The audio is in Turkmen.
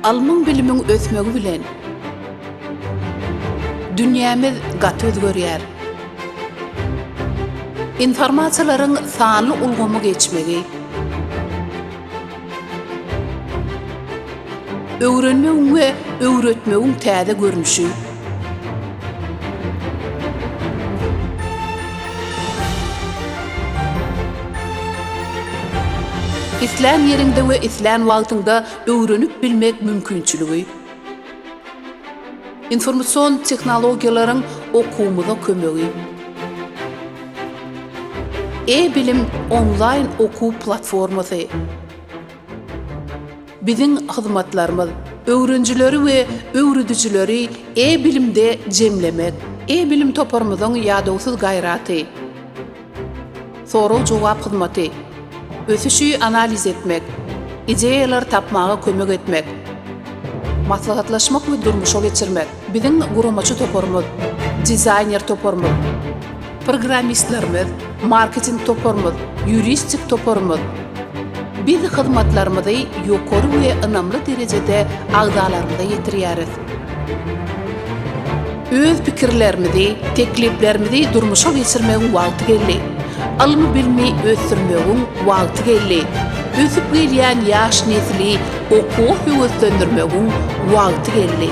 Ylmyň-bilimiň ösmegi bilen, dünýämiz gaty özgerýär. Informasiýalaryň sanly ulgama geçmegi, öwrenmegiň we öwretmegiň täze görnüşi, Islän ýeriňde we islän wagtyňda öwrenip bilmek mümkinçiligi. Informasion tehnologiýalaryň okuwymyza kömegi. E-bilim onlaýn okuw platformasy. Biziň hyzmatlarymyz, öwrenijileri we öwredijileri e-bilimde jemlemek, e-bilim toparymyzyň ýadawsyz gaýraty, sorag-jogap hyzmaty, ösüşi analiz etmek, ideýalar tapmaga kömek etmek, maslahatlaşmak we durmuşa geçirmek, biziň guramaçy toparymyz, dizaýner toparymyz, Programmistlerimiz, marketing toparymyz, ýuristik toparymyz. Biz hyzmatlarymyzy ýokary we ynamly derejede agzalarymyza ýetirýäris. Öz pikirlerimizi, tekliplerimizi durmuşa geçirmegiň wagty geldi. Ylmy-bilimi ösdürmegiň wagty geldi. Ösüp gelýän ýaş nesli okuwa höweslendirmegiň wagty geldi.